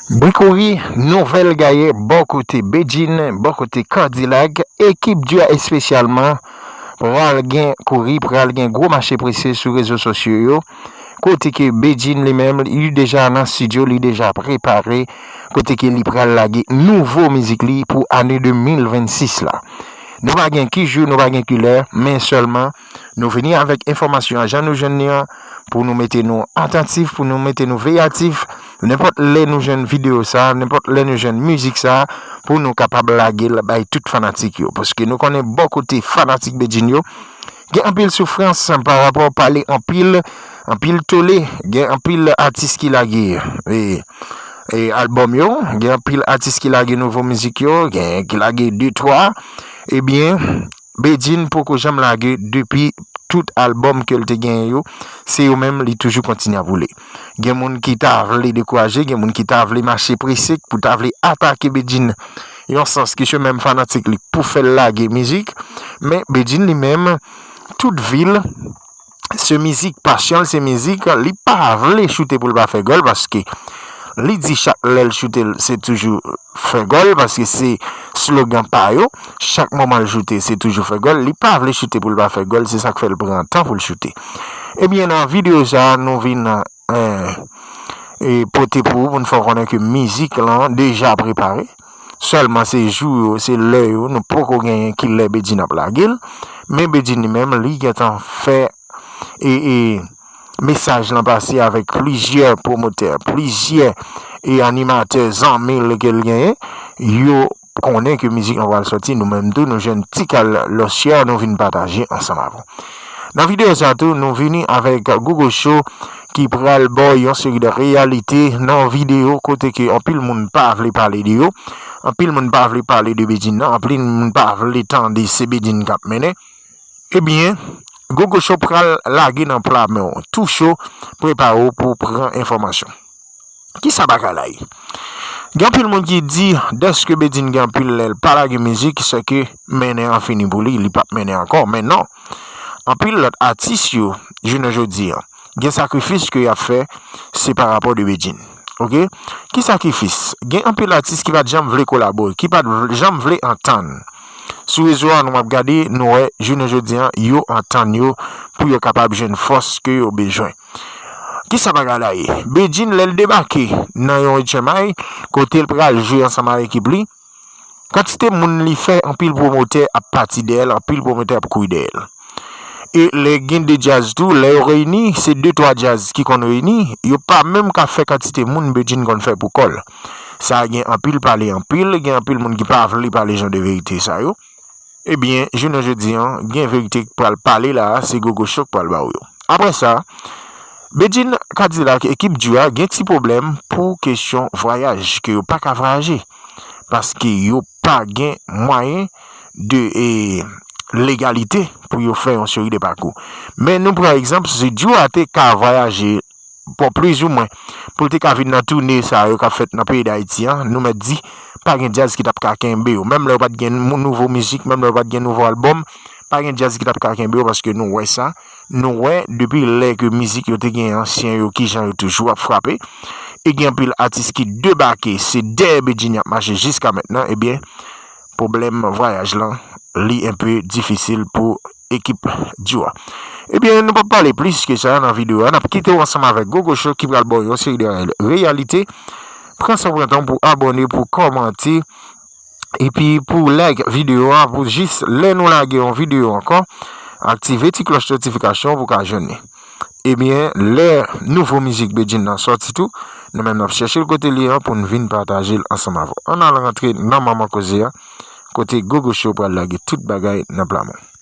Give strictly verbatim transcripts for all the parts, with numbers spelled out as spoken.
Bri kouri, nouvèl gaye bò kote Bedjine, bò kote Kadilak, ekip Dua espesyalman pral gen kouri, pral gen gwo mache prese sou rezo sosyo yo. Kote ke Bedjine li menm, li deja nan estidyo, li deja prepare, kote ke li pral lage nouvo mizik li pou ane de mil vennsis la. Nou pa gen ki jou, nou pa gen ki lè, men sèlman nou vini avèk enfòmasyon an jan nou jwenn li an, pou nou mete nou atantif, pou nou mete nou veyatif. Nenpòt lè nou jwenn videyo sa, nenpòt lè nou jwenn mizik sa, pou nou kapab lage l bay tout fanatik yo. Paske nou konnen bò kote fanatik Bedjine yo, gen anpil soufrans pa rapò pale anpil, anpil tole, gen anpil atis ki lage e, e albòm yo, gen anpil atis ki lage nouvo mizik yo, gen ki lage de twa. Ebyen, Bedjine poko janm lage depi tout albòm ke l te genyen yo, se yo menm li toujou kontinye ap woule. Gen moun ki ta vle dekouraje, gen moun ki ta vle mache prese pou ta vle atake Bedjine yon sans ki se menm fanatik li pou fè l lage mizik, men Bedjine li menm, tout vi l, se mizik, pasyon l se mizik, li pa vle choute pou l pa fè gòl, paske li di chak lè l choute, l se toujou fè gòl, paske se slogan pa yo. Chak moman l choute, se toujou fè gòl. Li pa vle choute pou l pa fè gòl, se sa k fè l pran tan pou l choute. Ebyen, nan videyo sa a, nou vin, eh, e pote pou ou, pou n fè w konnen ke mizik lan deja prepare. Sèlman se jou yo, se lè yo, nou poko genyen ki lè Bedjine ap lage l. Men Bedjine li menm, li gentan fè e, e mesaj lan pase avèk plizyè pwomotè, plizyè e animatè zanmi l ke l genyen. Yo konnen ke mizik lan pral sòti, nou menm tou, nou jwenn ti kal lòsyè, nou vin pataje ansanm avè w. Nan videyo sa tou, nou vini avèk Gogo Show ki pral ba w yon seri de reyalite nan yon videyo kote ke anpil moun pa vle pale de yo, anpil moun pa vle pale de Bedjine nan, anpil moun pa vle tande se Bedjine k ap mennen. Ebyen, Gogo Show pral lage nan pla men w. Tou cho, prepare w pou w pran enfòmasyon. Kisa bagay la ye? Gen anpil moun ki di, dèske Bedjine gen anpil lè l pa lage mizik, se ke mennen an fini pou li, li p ap mennen ankò. Men non. Anpil lòt atis yo, jounen jodi a, gen sakrifis ke y ap fè, se pa rapò de Bedjine. Oke? Ki sakrifis? Gen anpil atis ki pa t janm vle kolabore, ki pa t vle, janm vle antann. Sou rezo a, nou ap gade, nou wè, jounen jodi a, yo antann yo pou yo kapab jwenn fòs ke yo bezwen. Kisa bagay la ye? Bedjine, lè l debake nan yon H M I, kote l pral jwe ansanm ak ekip li, kantite moun li fè, anpil pwomotè ap pati dèyè l, anpil pwomotè ap kouri dèyè l. E lè gen de djaz tou, lè yo reyini, se de twa djaz ki konn reyini, yo pa menm ka fè kantite moun Bedjine konn fè pou kò l. Sa gen anpil pale anpil, gen anpil moun ki pa vle pale jan de verite sa yo. Ebyen, jounen jodi a, gen verite k pral pale la a, se Gogo Show k pral ba w yo. Apre sa, Bedjine Kadilak, ekip Dua gen ti pwoblèm pou kesyon vwayaj, ke yo pa ka vwayaje, paske yo pa gen mwayen de, e, legalite pou yo fè yon seri de pakou. Men nou pran egzanp, si Dua te ka vwayaje, bon, plizoumwen, pou l te ka vin nan toune sa yo k ap fèt nan peyi Dayiti an, nou mèt di, pa gen djaz ki t ap ka kenbe yo. Menm lè yo pa t gen nou-, nouvo mizik, menm lè yo pa t gen nouvo albòm, pa gen djaz ki t ap ka kenbe yo, paske nou wè sa. Nou wè, depi lè ke mizik yo te gen ansyen yo, kijan yo toujou ap frape. E gen anpil atis ki debake, se dèyè Bedjine y ap mache jiska mentnan, ebyen, pwoblèm vwayaj lan, li enpe difisil pou ekip Dua. Ebyen, nou p ap pale plis ke sa nan videyo a. N ap kite w ansanm avèk Gogo Show ki pral ba w yon seri de reyalite. Pran san w pran tan w pou abòne, pou kòmante, epi pou like videyo a, pou jis lè nou lage yon videyo ankò, aktive ti klòch notifikasyon pou w ka jwenn li. Ebyen, lè nouvo mizik Bedjine nan sòti tou, nou menm n ap chèche l kote li an pou n vin pataje l ansanm avè w. Ann al rantre nan manman koze a, kote Gogo Show pral lage tout bagay nan pla men w.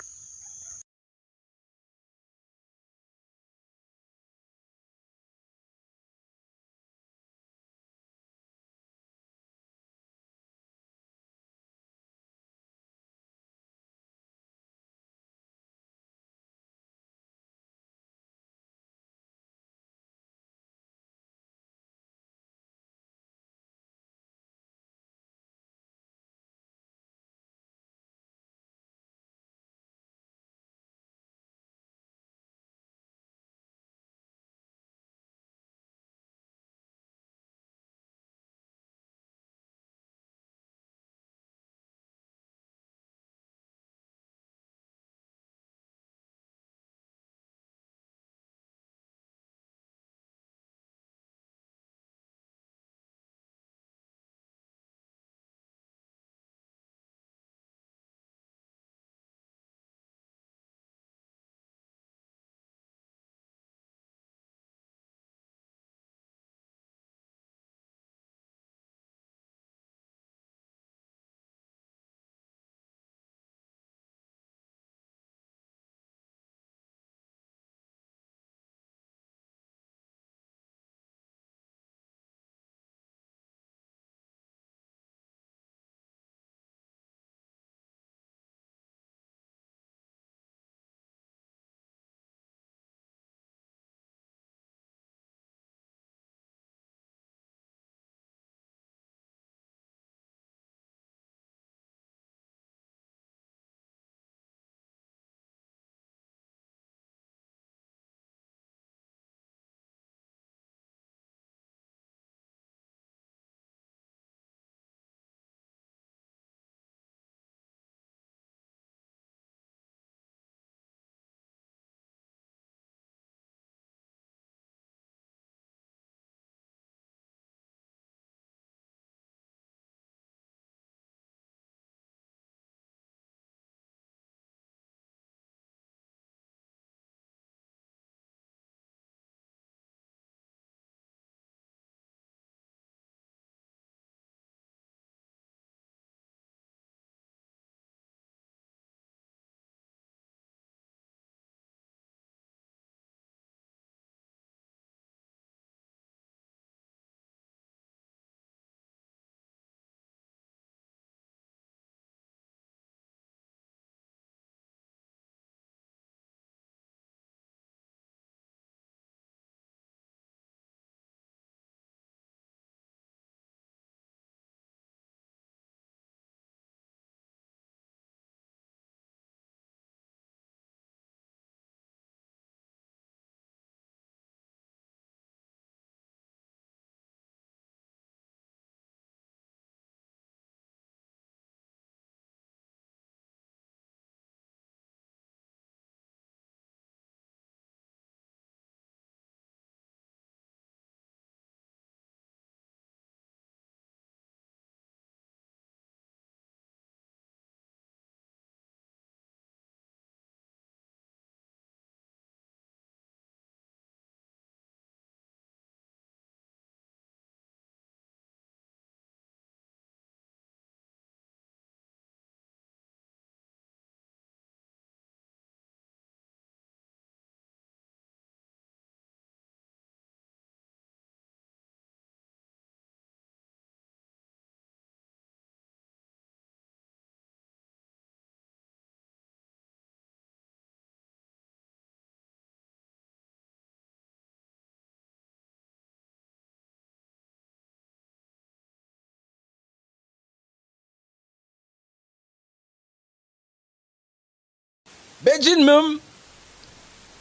Bedjine menm,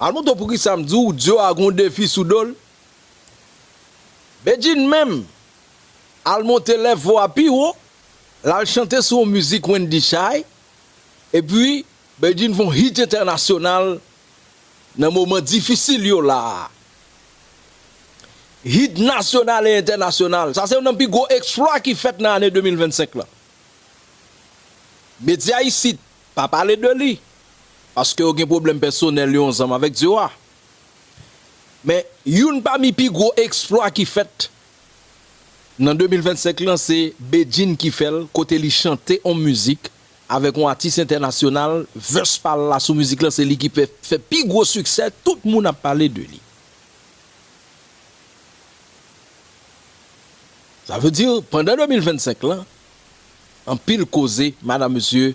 al montre w poukisa m di w Dyo a gon defi sou do l. Bedjine menm, al monte level a pi wo, l al chante sou yon mizik Wendy Shay, epi Bedjine fè yon hit entènasyonal nan moman difisil yo la a. Hit nasyonal e entènasyonal. Sa se youn nan pi gwo eksplwa ki fèt nan ane de mil vennsenk lan. Medya isit pa pale de li, paske yo gen pwoblèm pèsonèl yo ansanm avèk Dyo a. Men, youn pami pi gwo eksplwa ki fèt nan de mil vennsenk lan, se Bedjine ki fè l, kote li chante yon mizik avèk yon atis entènasyonal, verse pa l la sou mizik lan, se li ki fè, fè pi gwo siksè, tout moun ap pale de li. Sa vle di, pandan de mil vennsenk lan, anpil koze, madanm, mesye,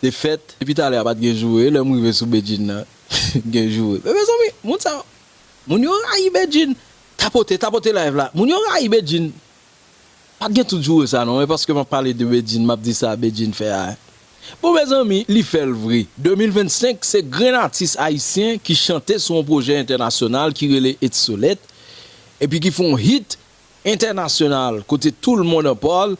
te fèt. Depi talè a pa t gen joure, lè m rive sou Bedjine nan, gen joure. Men mezanmi, moun sa, moun yo rayi Bedjine. Tapote, tapote live la. Moun yo rayi Bedjine. Pa t gen tout joure sa non, e paske m ap pale de Bedjine, m ap di sa Bedjine fè a. Bon, mezanmi, li fè l vre. De mil vennsenk, se grenn atis ayisyen ki chante sou yon pwojè entènasyonal ki rele Etisolet, epi ki fè yon hit entènasyonal, kote tout le monde en parle,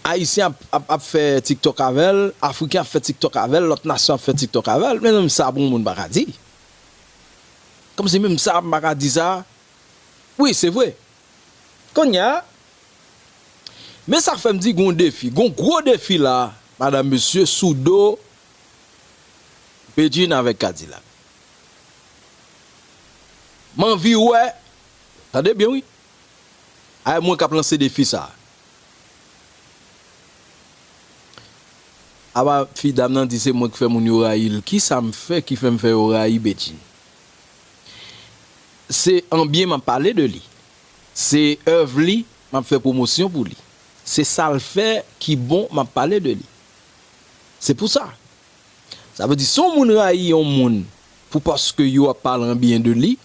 Ayisyen ap, ap, ap fè TikTok avè l, Afriken ap fè TikTok avè l, lòt nasyon ap fè TikTok avè l. Mezanmi, sa pou yon moun pa ka di. Kòmsi menm sa m pa ka di sa. Wi, se vre. Kounye a, men sa k fè m di gon defi, gon gwo defi la, madanm, mesye, sou do Bedjine avèk Kadilak. M anvi wè, tande byen wi, ay mwen k ap lanse defi sa. Apa fi dam nan di se mwen ki fè moun yo rayi l. Kisa m fè ki fè m fè yo rayi Bedjine? Se an byen m ap pale de li. Se èv li m ap fè pwomosyon pou li. Se sa l fè ki bon m ap pale de li. Se pou sa. Sa vle di, si yon moun rayi yon moun pou paske yo ap pale an byen de li,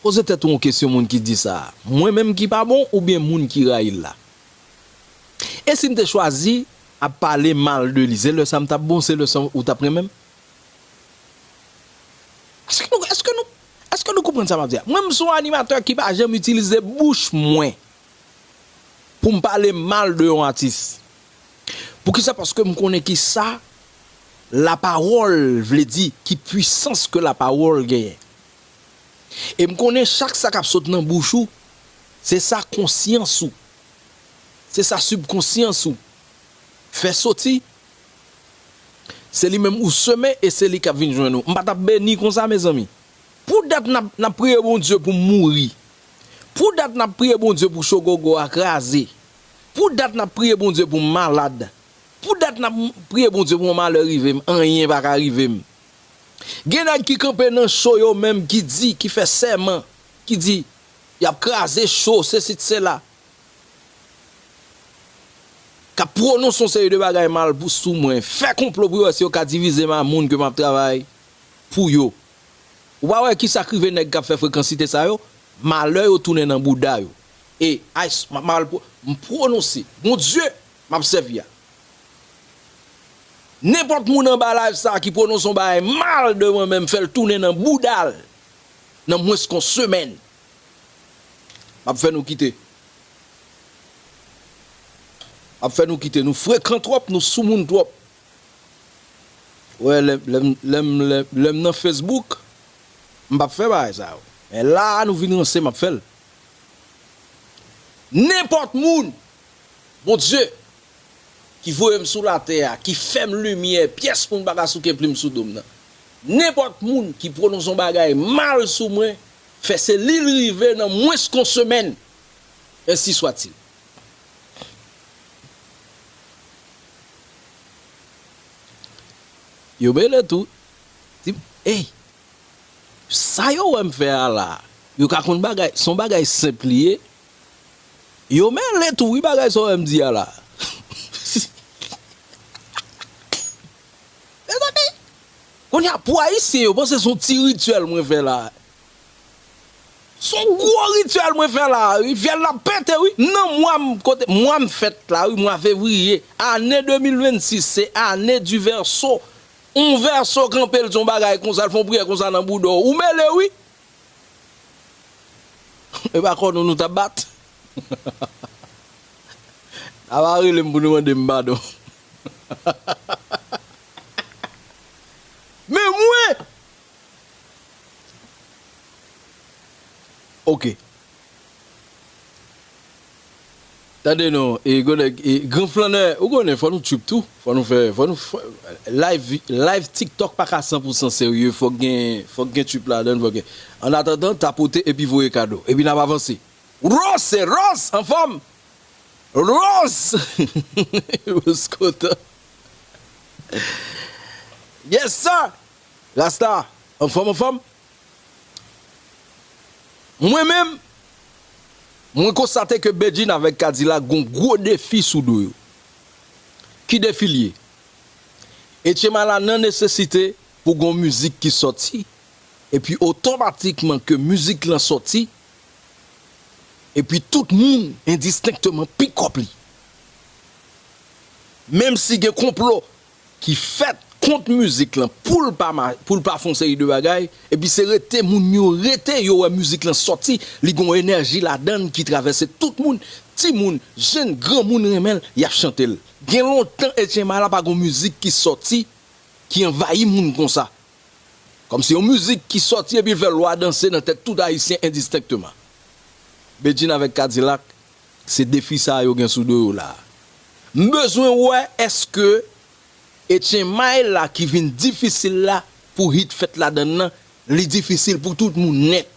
poze tèt ou yon kesyon, moun ki di sa a, mwen menm ki pa bon oubyen moun ki rayi l la? E si m te chwazi ap pale mal de li, se lè sa a m t ap bon, se lè sa a ou t ap renmen m? Èske nou, èske nou, èske nou konprann sa m ap di a? Mwen, m se yon animatè ki pa janm itilize bouch mwen pou m pale mal de yon atis. Poukisa? Paske m konnen ki sa lapawòl vle di, ki pwisans ke lapawòl genyen. E m konnen chak sa k ap sot nan bouch ou, se sa konsyans ou, se sa sibkonsyans ou fè soti, se li menm ou semen e se li k ap vin jwenn ou. M pa t ap beni konsa, mezanmi. Pou dat n ap, n ap priye Bondye pou m mouri. Pou dat n ap priye Bondye pou cho gogo a kraze. Pou dat n ap priye Bondye pou m malad. Pou dat n ap priye Bondye pou yon malè rive m, anyen pa ka rive m. Gen nèg ki kanpe nan cho yo menm, ki di, ki fè sèman, ki di, y ap kraze cho, sesi, sela. K ap pwononse yon seri de bagay mal pou, sou mwen, fè konplo pou yo wè si yo ka divize m a moun ke m ap travay pou yo. Ou pa wè kisa k rive nèg k ap fè frekansite sa yo? Malè yo tounen nan bouda yo. E, ay, m ap mal pwo-, m pwononse, Bondye m ap sèvi a. Nenpòt moun anba live sa a ki pwononse yon bagay mal de mwen menm, fè l tounen nan bouda l nan mwens ke yon semèn. M ap fè nou kite. M ap fè nou kite. Nou frekan twòp, nou soumoun twòp. Wè, lè, lè m, lè m, lè, lè m nan Facebook, m p ap fè bagay sa yo. Men la a nou vin ranse, m ap fè l. Nenpòt moun, Bondye, ki voye m sou latè a, ki fè m limyè, pyès moun pa ka souke plim sou do m nan. Nenpòt moun ki pwononse yon bagay mal sou mwen, fè se li l rive nan mwens ke yon semèn. Ensi swatil. Yo mele tou. Di m, ey, sa yo wè m fè a la, yo ka konn bagay, se yon bagay senp li ye. Yo mele tou wi bagay sa w wè m di a la. Mezanmi, kounye a pou Ayisyen yo panse se yon ti rityèl mwen fè la. Se yon gwo rityèl mwen fè la, rityèl la pete wi. Nan mwa m kote, mwa m fèt la wi, mwa fevriye, ane de mil vennsis, se ane di vèso. On vèso kanpe, l di on bagay konsa, l fè on priyè konsa nan bouda w. Ou mele, wi. E pa kò nou, nou t ap bat. A pa rele m pou nou mande m padon. Men mwen! Ok. Tande non, e, gwo nèg, e, Gran Flannè, ou konnen, fò nou trip tou. Fò nou fè, fò nou fè, live, live TikTok pa ka san pou san serye, fòk gen, fòk gen trip ladan, fòk gen. Annatandan, tapote epi voye kado. Epi n ap avanse. Rose, se Rose, anfòm? Rose! Rose kontan. Yes, sir! Rasta, anfòm, anfòm? Mwen menm, mwen konstate ke Bedjine avèk Kadilak gon gwo defi sou do yo. Ki defi l ye? Etchema la nan nesesite pou gon mizik ki sòti, epi otomatikman ke mizik lan sòti, epi tout moun endistenkteman pikòp li. Menm si gen konplo ki fèt kont mizik lan pou l pa ma-, pou l pa fè yon seri de bagay, epi se rete moun yo rete, yo wè mizik lan sòti, li gon enèji ladan l ki travèse tout moun, timoun, jenn, granmoun renmen l, y ap chante l. Gen lontan Etchema la pa gon mizik ki sòti, ki anvayi moun konsa. Kòmsi yon mizik ki sòti epi l fè lwa danse nan tèt tout Ayisyen endistenkteman. Bedjine avèk Kadilak, se defi sa a yo gen sou do yo la a. M bezwen wè èske Etchemay la ki vin difisil la pou hit fèt ladan l nan, li difisil pou tout moun nèt.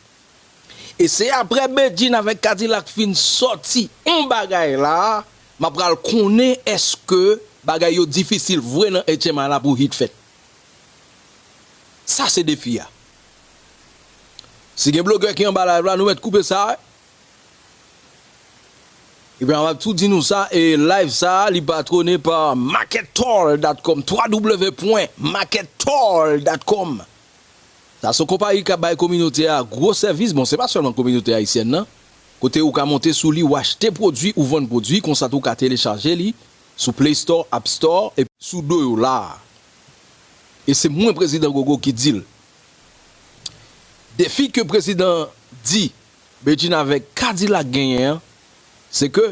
E se aprè Bedjine avèk Kadilak fin sòti on bagay la a, m ap pral konnen èske bagay yo difisil vre nan Etchema la pou hit fèt. Sa se defi a. Si gen blogè ki anba live la, nou mèt koupe sa. Ebyen, m ap tou di nou sa, e live sa, li patwone pa market tall dot com, w w w pwen market tall dot com. Sa se yon konpayi k ap bay kominote a gwo sèvis. Bon, se pa sèlman kominote ayisyèn nan. Kote ou ka monte sou li, ou achte pwodui, ou vann pwodui, konsa tou ou ka telechaje li sou Play Store, App Store, epi sou do yo la a. E se mwen, Prezidan Gogo, ki di l. Defi ke prezidan di Bedjine avèk Kadilak genyen an, se ke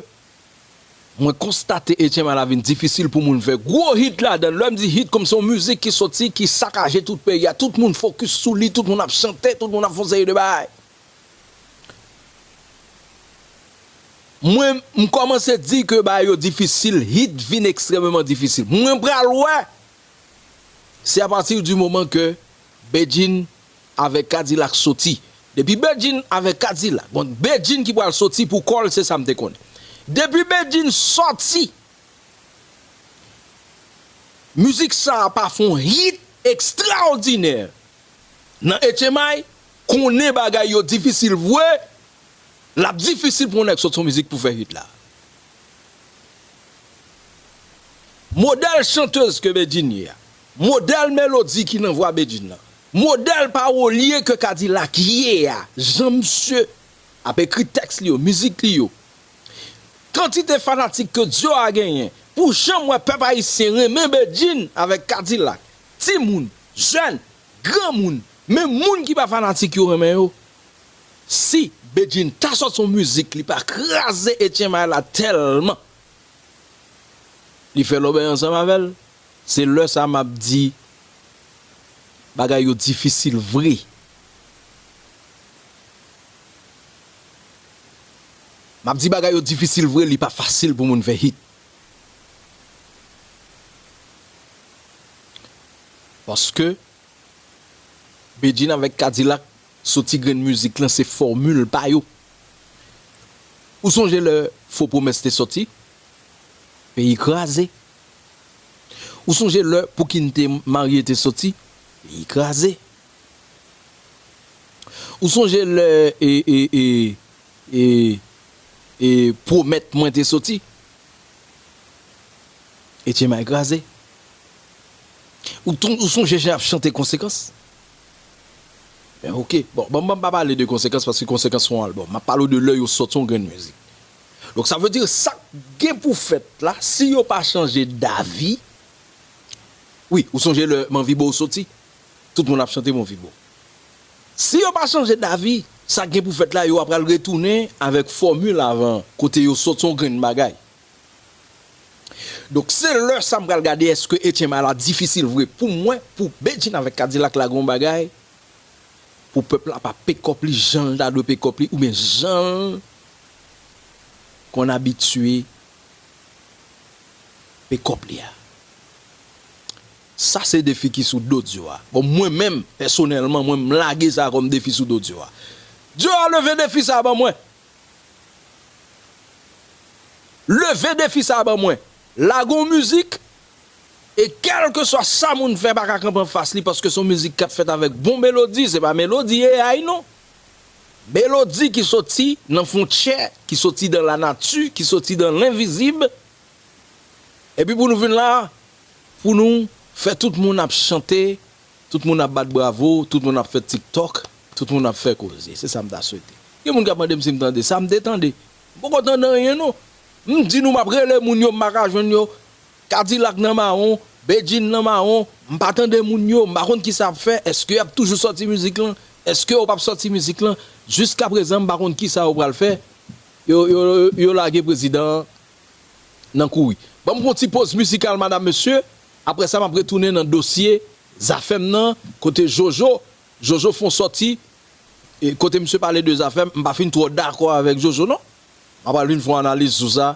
mwen konstate Etchema la vin difisil pou moun fè gwo hit ladan l. Lè m di hit, kòm se yon mizik ki soti, ki sakaje tout peyi a, tout moun fokis sou li, tout moun ap chante, tout moun ap fè yon seri de bagay. Mwen, m kòmanse di ke bagay yo difisil, hit vin ekstrèmeman difisil. Mwen pral wè se apati di moman ke Bedjine avèk Kadilak soti. Depi Bedjine avèk Kadilak, bon, Bedjine ki pral soti pou kò l, se sa m te konnen. Depi Bedjine soti, mizik sa a pa fè yon hit ekstraòdinè. Nan Etchemay, konnen bagay yo difisil vre, l ap difisil pou yon nèg sot yon mizik pou fè hit la. Modèl chantèz ke Bedjine ye a, modèl melodi ki nan vwa Bedjine lan, modèl pawolye ke Kadilak ye a, jan misye ap ekri tèks li yo, mizik li yo, kantite fanatik ke dyo a genyen, pou jan m wè pèp ayisyen renmen Bedjine avèk Kadilak, timoun, jèn, granmoun, menm moun ki pa fanatik yo renmen yo. Si Bedjine ta sòti yon mizik, li pa kraze Etchemay la tèlman, li fè lòbèy ansanm avè l, se lè sa a m ap di bagay yo difisil vre. M ap di bagay yo difisil vre, li pa fasil pou moun fè hit. Paske Bedjine avèk Kadilak soti grenn mizik lan, se fòmil pa yo. Ou sonje lè Fo Pwomès te sòti? Peyi kraze. Ou sonje lè Pou ki n te marye te soti? Peyi kraze. Ou sonje lè e, e, e, e, e Pwomèt mwen te soti? Etchemay kraze. Ou ton-, ou sonje jan y ap chante Konsekans? Ben, ok. Bon, ban m pa pale de Konsekans, paske Konsekans se yon albòm. M ap pale w de lè yo sòti yon grenn mizik. Donk, sa vle di, sa k gen pou fèt la, si yo pa chanje davi, Wi, ou sonje lè m anvi ba w soti? Tout moun ap chante m anvi ba w. Si yo pa chanje davi, sa k gen pou fèt la, yo apral retounen avèk fòmil avan, kote yo sot yon grenn bagay. Donk, se lè sa m pral gade èske Etienne Mala difisil vre pou mwen, pou Bedjine avèk Kadilak lage yon bagay, pou pèp la pa pekòp li jan l ta dwe pekòp li, oubyen jan l konn abitye pekòp li a. Sa se defi ki sou do Dio a. Bon, mwen menm, pèsonèlman, mwen m lage sa kòm defi sou do Dio a. Dio a, leve defi sa ban mwen. Leve defi sa ban mwen. Lage yon mizik, e kèlkeswa sa moun fè pa ka kanpe anfas li, paske se yon mizik k ap fèt avèk bon melodi, se pa melodi A I non. Melodi ki soti nan fwontyè, ki soti dan lanati, ki soti dan lenvizib. Epi pou nou vin la, pou nou fè tout moun ap chante, tout moun ap bat bravo, tout moun ap fè TikTok, tout moun ap fè koze. Se sa m ta swete. Gen moun k ap mande m si m tande. Sa m te tande. M poko tande anyen non. M di nou m ap rele moun yo, m pa ka jwenn yo. Kadilak nan mawon, Bedjine nan mawon, m pa tande moun yo, m pa konn kisa y ap fè. Èske y ap toujou sòti mizik lan? Èske yo p ap sòti mizik lan? Jiskaprezan, m pa konn kisa yo pral fè. Yo, yo, yo lage prezidan an nan kouri. Ban m pran yon ti poz mizikal, madam, mesye. Apre sa, m ap retounen nan dosye Zafèm nan, kote Jojo, Jojo fè yon sòti, e kote misye pale de Zafèm, m pa fin twò dakò avèk Jojo, non. M ap al vin fè yon analiz sou sa.